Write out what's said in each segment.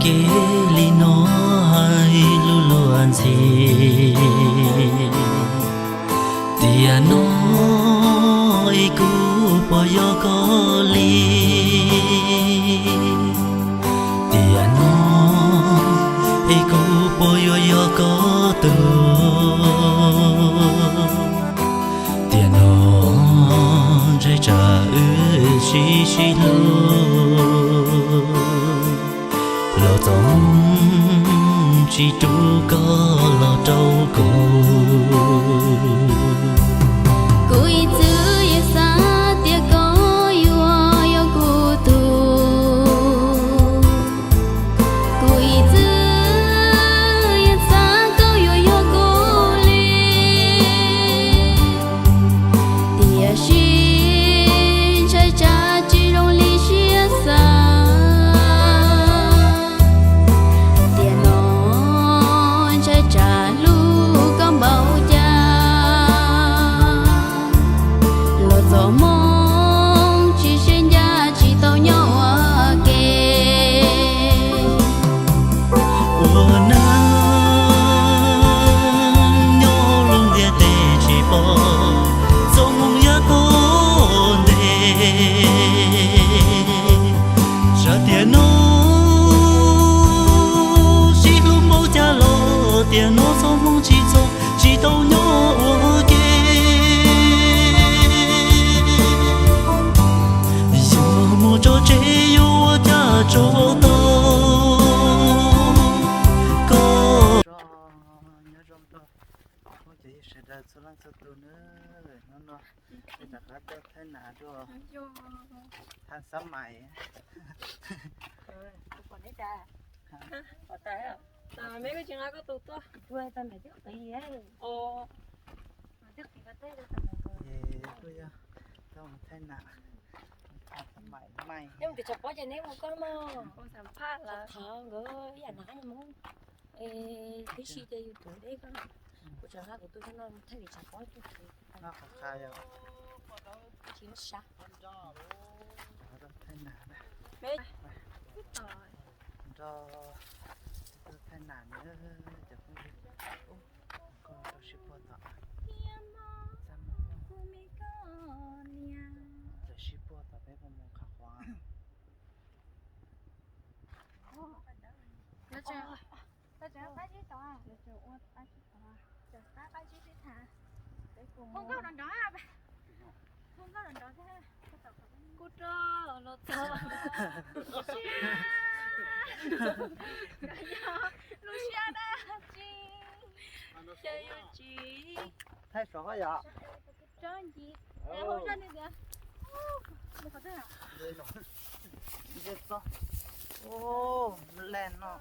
Kev li no hais lus luag ntxhi, tiam no es kuv puas yog koj li? Tiam no es kuv puas yuav yog koj tug? Tiam no ntshai tsam wb sib sib hlub, los txog tsis rub koj los rau kuv. Kuv ib txwm yeej xav tias koj yuav yog kuv tug. Kuv ib txwm yeej xav koj yuav yog kuv li, tiam sis ntshai tsam tsis zoo li siab xav. Tiam no ntshai tsam hlub koj npaum cas, los txog hmoov tsis sib ncaj tsis tau nyob ua ke. Ua neej nyob lub ntiaj teb tsis pom txoj hmoov yav tom ntej. Tsam tiam no sib hlub npaum cas los tiam no txoj hmoov tsis txog tsis tau nyob ua ke. Yog mus tso tseg yuav ua cas tso tau koj. Nyob zoo rau phooj ywg sawv daws txhua leej txhua tus nawb. Hnub no peb rov qab tuaj thaij nas dua, thaij xab mais. Kuj yog tuaj mus thaij nas, thaij xab mais, mais. Neb mus tim tshav pob ces neb mus koj mog. Thov nkawd ib yam nas mus. Twb si ces yus tuav deb koj. Kuv tseem nqa kuv tus no mus thaij tim tshav pob tuaj. Tsis sab. Thaij nas, nrog thaij nas na cov phooj ywg. Koj rau sib puag tom, txawm sib puag tom peb puas mus qhov qhuav. Kuv rau los txog. Lub siab dab tsi, xyov yus tsis thaij sov yom. Tsob ntsis, hauv zaj li tias, mus qhov twg? Ub, lej no.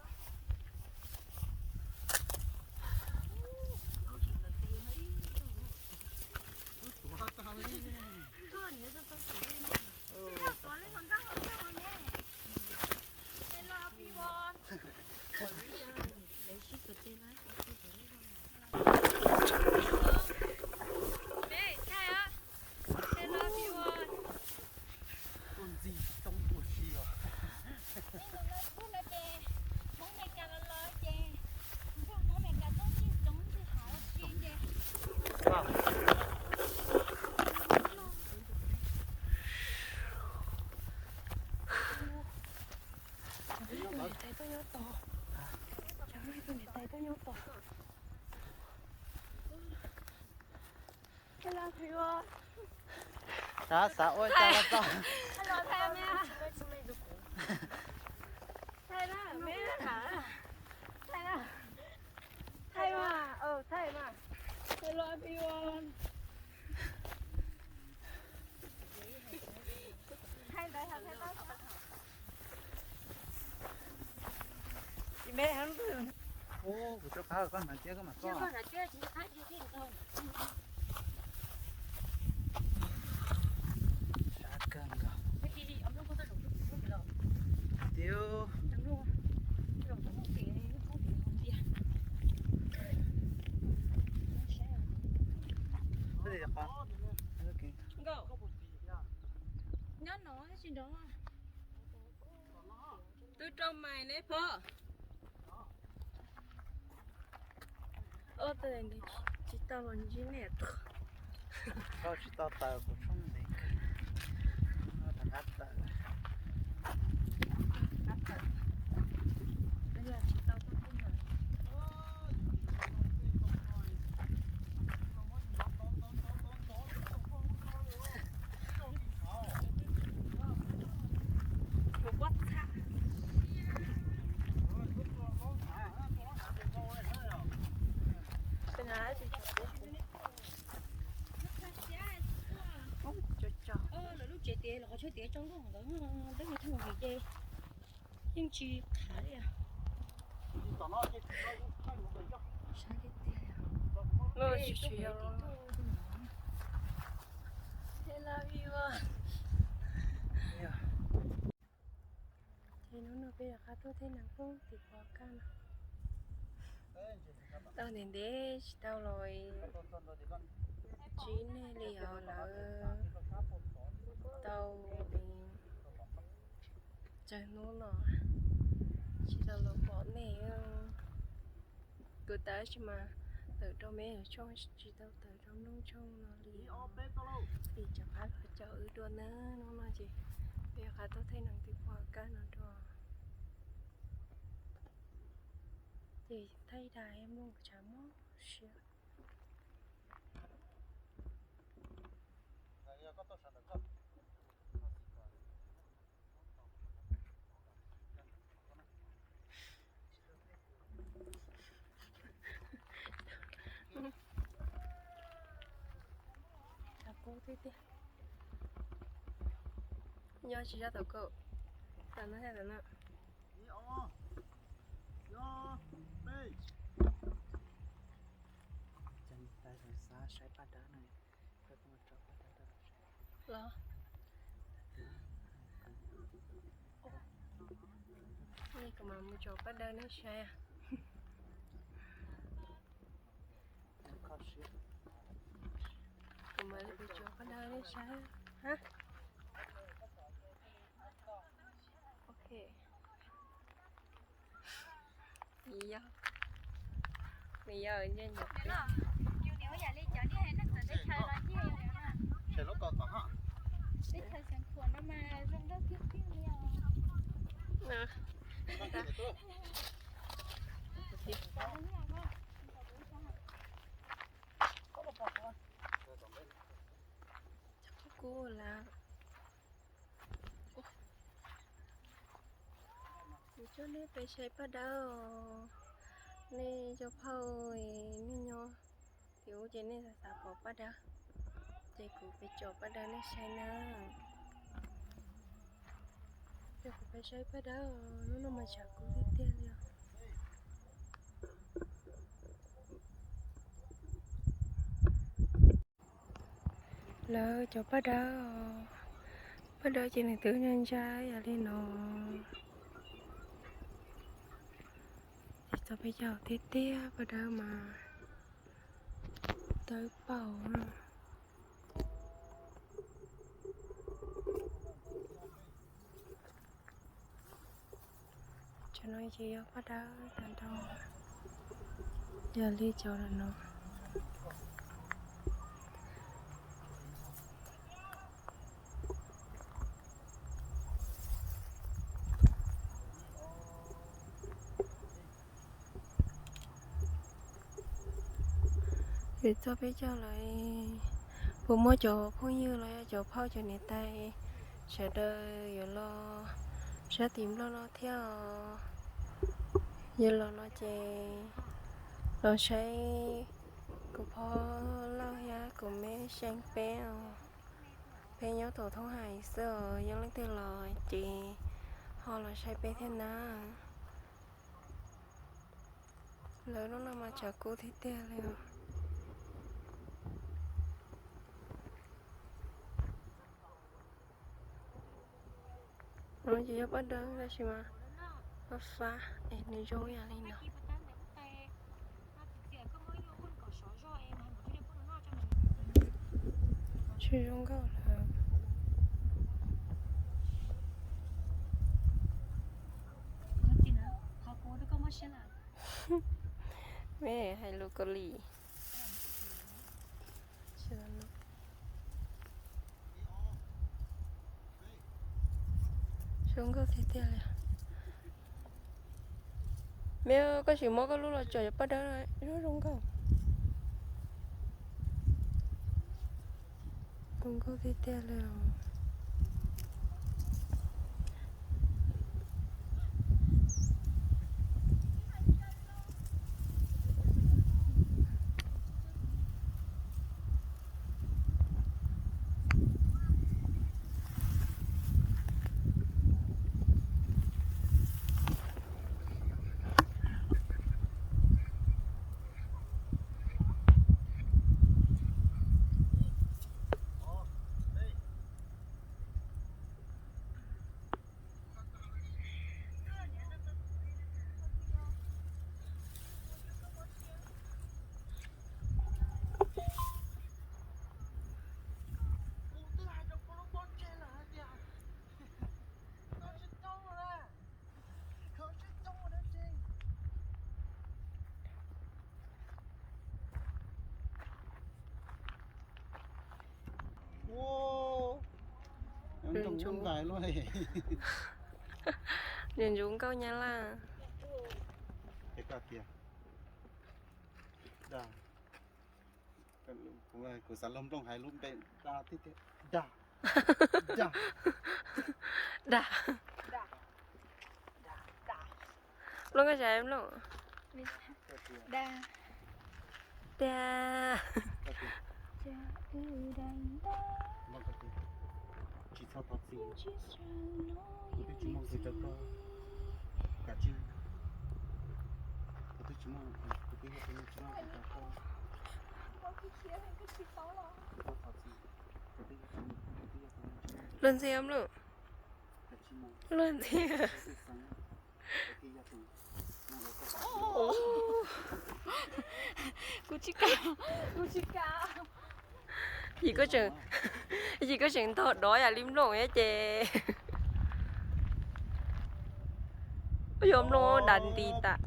Tuaj ntxig coob ua si os. Hmoob Meskas los los ces, Hmoob Meskas tuaj ntxig coob ntxig hav si ces. Cov me tub niam tais tuaj nyob tod. Cov me tub niam tais tuaj nyob tod. Xav xav ua cas los tau. Thaij na, thaij na, thaij na, thaij mas, thaij mas. Hello everyone. Ub, kuv rov qab koj hnav ciab koj mam koj. Sab kawg nkaus. Tiag. Nyob no tsis nrov. Tub rau mais ne pog. Ob tug tsis tau los ntsib nej. Tsis tau taws kuv tshoob ntev kawg. Rov qab taws. Lawv lub tsev tias los qhov chaw tias tso nkauj ntawd, peb mus thooj vim ces yeej tsis qhav li. Tsis tsis yog. Ces hnub no peb rov qab tuaj thaj nees tim Pov Kaj no. Tau ntev ntev tsis tau los ntsib nej li os lawm. Tau tsawg hnub no tsis tau los pom nej. Kuv tawm tab sis mas tawm rau me nyuam tshooj tsis tau tawm rau mloog tshooj no li. Vim cov qab los caum wb dua na, hnub no ces peb rov qab tuaj thaj nees tim Pov Kaj no dua. Ces thaij dag mloog tshav mob siab. Thaum kub tiag tiag. Nyob tsis zaj thaum kub. Tam no, tam no. Ib, ob, ib, ob, peb. Ces tais xav saib paj dawb no, los. Kuv mam mus tso paj dawb nej saib. Kuv mam li mus tso paj dawb nej saib. Ok. Nws yog, nws yog ntsia ntsia. Kub lawm. Kuv coj nej pem saib paj dawb os. Nej cov phauj, nej nyob tim ub ces nej xav pom paj dawb, ces kuv pem tso paj dawb nej saib na. Coj kuv pem saib paj dawb os, hnub no mas tshav kub tiag tiag li os. Lawv cov paj dawb, paj dawb ces nws twb ntsa ntsa yam li no. Ces txog peb caug tiag tiag, paj dawb mas tawv paum na. Cov no ces yog paj dawb tag nrho, yog li cov no. Ces txog peb caug lawm, puas muaj cov phooj ywg los yog cov phauj cov niam tais sawv daws yuav los sab tim Nplog no thiab os? Yog los no ces los saib kuv phob Lauj thiab kuv me Xeeb peb os. Peb nyob thaum thoob hais xwb os, yog leej twg los ces ho los saib peb thiab na. Lawv lub no mas tshav kub tiag tiag li os. No ces yog paj dawb tab sis mas fab fab es nws zoo yam li no. Tsis zoo nkauj lawm. Me hais lus Kaus Lim. Zoo nkauj tiag tiag li. Me, koj sim muab koj lub los tsom cov paj dawb, zoo nkauj. Zoo nkauj tiag tiag li os. Ntsum nkauj Nyab Laj. Kuv xav lub nplooj hais lub npe da tiag tiag. Da. Da. Da. Nplooj, koj xav nplooj? Da. Da. Tsis txhob thov txim. Kuv twb tsis muaj nqis rau koj. Kav tsij. Kuv twb tsis muaj, kuv twb yog tus neeg tsis muaj nqis rau koj. Tsis txhob thov txim. Luag ntxhi os nplooj. Luag ntxhi. Kuv tsis kam, kuv tsis kam. Yim koj tseem, yim koj tseem ntog dov yam li nplooj thiab ces. Ua yog nplooj da nti tas.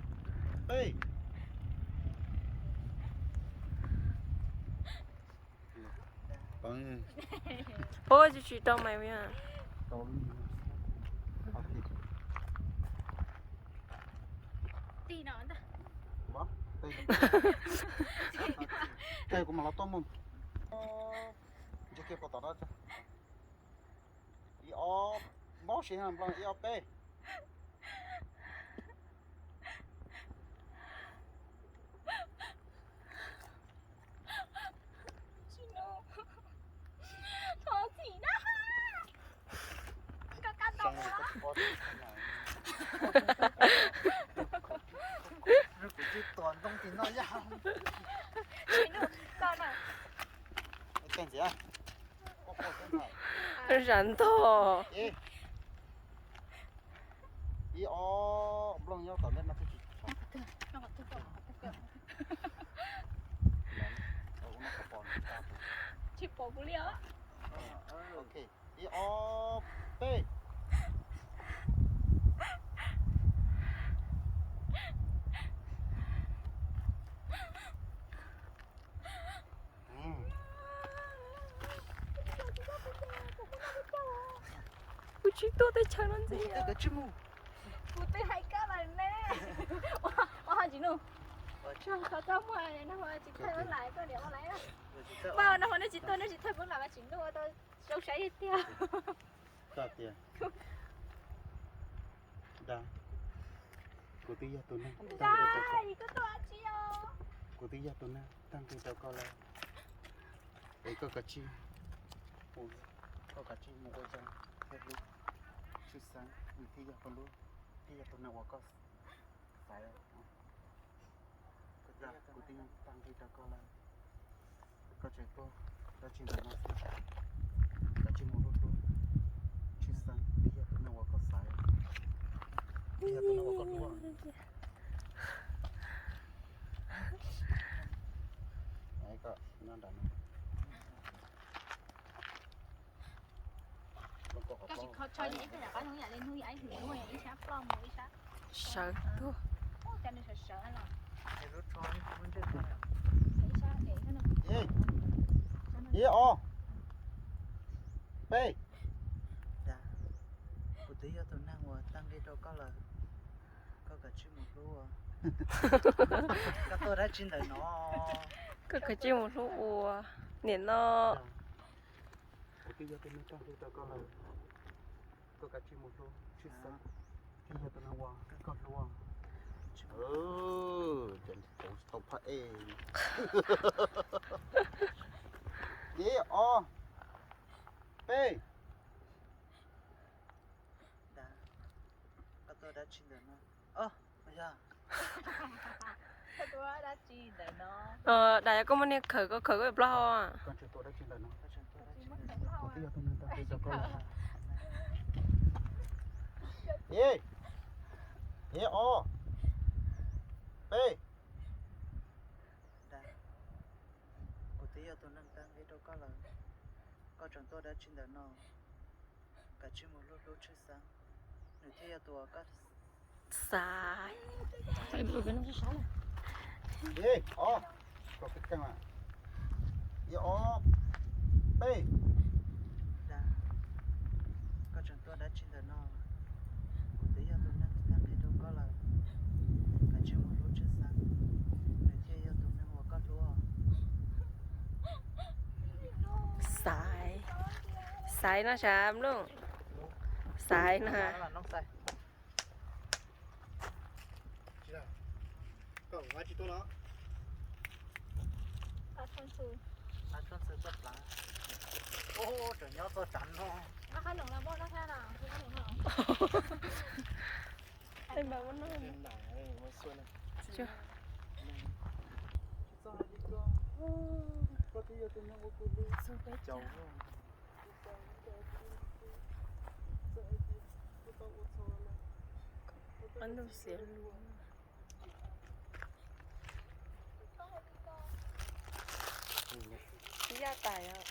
Ua tsis tau mais. Kuv mam los tuaj mus. Ntsia kiag puas tom no. Ib ob, mob siab nplooj, ib ob peb. Thov txim na. Koj kab ntoo. Kuv twb tuav ntoo tim no yog. Tsis nug koj na. Zam ntog. Ib ob nplooj nyob tom ntej no xwb tsis. Tsis pom kuv li os. Ib ob peb. Kuv tsis tuaj teb chaws no ntxiv. Kuv twb hais koj lawm ne. Ua ho tsis nug. Tsis thaij ua lais koj niam ua lais. Pab no ho nej tsis tuaj, nej tsis thaij ua lais mas tsis nug tau zoo saib tiag. Koj tias da, kuv twb yog tus neeg, kuv twb yog tus neeg tag nqi rau koj lawm. Es koj kav tsij, koj kav tsij mus ua zoo thiab hlub Tshwj Xeeb, nws thiaj yog koj lub, thiaj yog tus neeg uas koj xaiv. Kuv twb tag nqi rau koj lawm, koj tseem tuaj dab tsi ntawm no xwb? Kav tsij mus hlub hlub Tshwj Xeeb, thiaj yog tus neeg uas koj xaiv, thiaj yog tus neeg uas koj hlub. Koj nyob nram no. Sawv tuaj. Ib, ib, ob, peb. Kuv twb yog tus neeg uas tag nqi rau koj lawm, koj kav tsij mus hlub ua. Koj tuaj dab tsi ntawm no? Koj kav tsij mus hlub ua. Nim no kuv twb yog tus neeg tag nqi rau koj lawm, koj kav tsij mus hlub tshwj xeeb thiab yog tus neeg uas koj hlub. Tau phab ej. Ib, ob, peb. Koj tuaj dab tsi ntawm no? Yog. Dam, yog koj muaj niag khawm, koj khawm koj plaub hau. Ib, ib, ob, peb. Dam, kuv twb yog tus neeg tag nqi rau koj lawm, koj tseem tuaj dab tsi ntawm no? Kav tsij mus hlub hlub tshwj xeeb, nws thiaj yog tus uas koj xav. Ib, ob, ib, ob, peb. Dam, koj tseem tuaj dab tsi ntawm no? Kuv twb yog tus neeg tag nqi rau koj lawm, kav tsij mus hlub tshwj xeeb, nws thiaj yog tus neeg uas koj hlub. Xaiv, xaiv no sav mloog, xaiv no. Ib yam tais os.